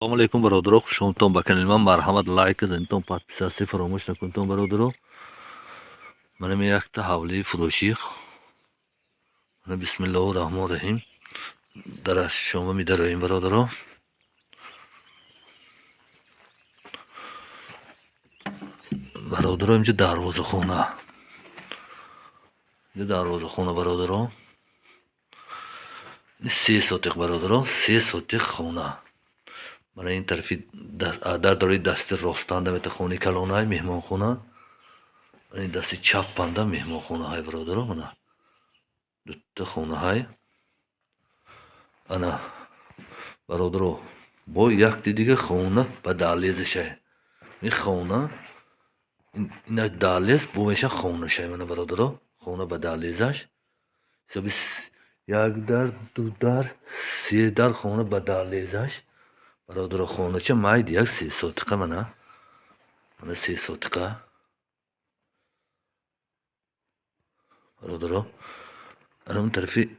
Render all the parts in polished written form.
Салому алейкум, бародаро, хушомадтон ба канали ман. Марҳамат, лайк занитон, подписаться фаромӯш накунтон, бародаро. Манам якта ҳавлии фурӯшӣ. Мана, бисмиллоҳу раҳмони раҳим. Дараш шумо медароем, бародаро. Бародаро, инҷа дарвозахона. Инҷа дарвозахона, бародаро. 3 сотих, бародаро, 3 сотих хона. Мана, ин тарафи дар дораи дасти ростанда мета хонаи калонаи меҳмонхона, ин дасти чаппанда меҳмонхонаҳай, бародаро. Мана, дута хонаҳай. Ана, бародаро, бо якти дига хона ба даҳлезашай. Ин хона инаш даҳлез бо меша хонашай. Мана, бародаро, хона ба даҳлезаш ҳисоби як дар, ду дар, се дар хона ба даҳлезаш, бародаро. Хонача майди як 3 сотиқа. Мана, мана, 3 сотиқа, бародаро. Ана, он тарафи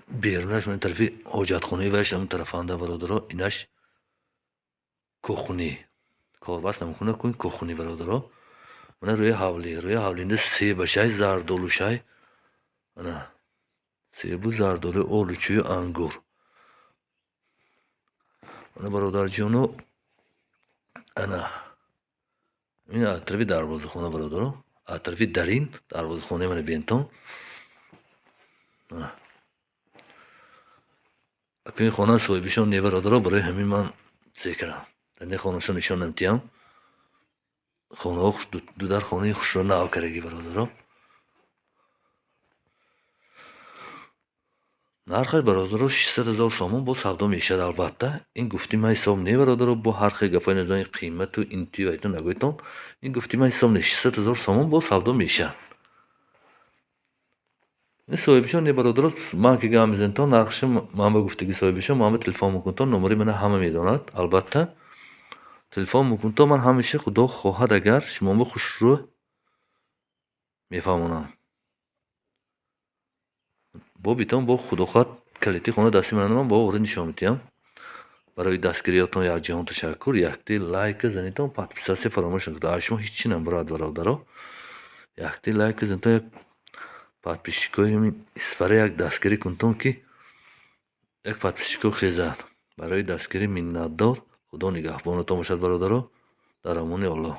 берунаш, ман тарафи ҳоҷатхонаи ваяш он тарафанда, бародаро. Инаш кухни, корбаст намекунад, кун кухни, бародаро. Мана, рӯи ҳавлӣ, рӯи ҳавлинда себашай, зардолушай. Ана, себу зардолу, олучую ангур. Мана, бародарҷону, ана, ин аз тарафи дарвозахона, бародаро, аз тарафи дарин дарвозахонаи мана бентон. Акун ин хона соҳибишон не, бародаро, барои ҳамин ман зе кардам, дар ин хонаашон нишон намедиҳам. Хонаҳо ду дар хонаи хушро нав кардагӣ, бародаро. Нархаш, бародаро, 600 000 сомон, бо савдо мешавад албатта. Ин гуфти ман ҳисоб не, бародаро, бо ҳар хел гапҳои назони қимату интию айту нагӯйтон. Ин гуфти ман ҳисоб не, 600 000 сомон, бо савдо мешавад. Ин соҳибишон не, бародаро, ман ки гап мезанитон, нархашо ман ба гуфтагӣ соҳибишон, ман ба телефон мекунтон, номари мана ҳама медонад албатта. Телефон мекунтон, ман ҳамеша, худо хоҳад агар, шумо ба хушрӯ мефаҳмонам. Бо битон, бо худо хоҳад, калити хона дасти ман, ман бо овора нишон медиҳам. Барои дастгириётон якҷаҳон ташаккур. Якти лайка занитон, подписаться фаромӯш накунед. Аз шумо ҳеҷ чи намебарад, бародаро. Якти лайка занитон, як подписчикои Исфара як дастгирӣ кунтон, ки як подписчико хезад. Барои дастгирӣ миннатдор. Худо нигаҳбонатон бошад, бародаро. Дар амони Аллоҳ.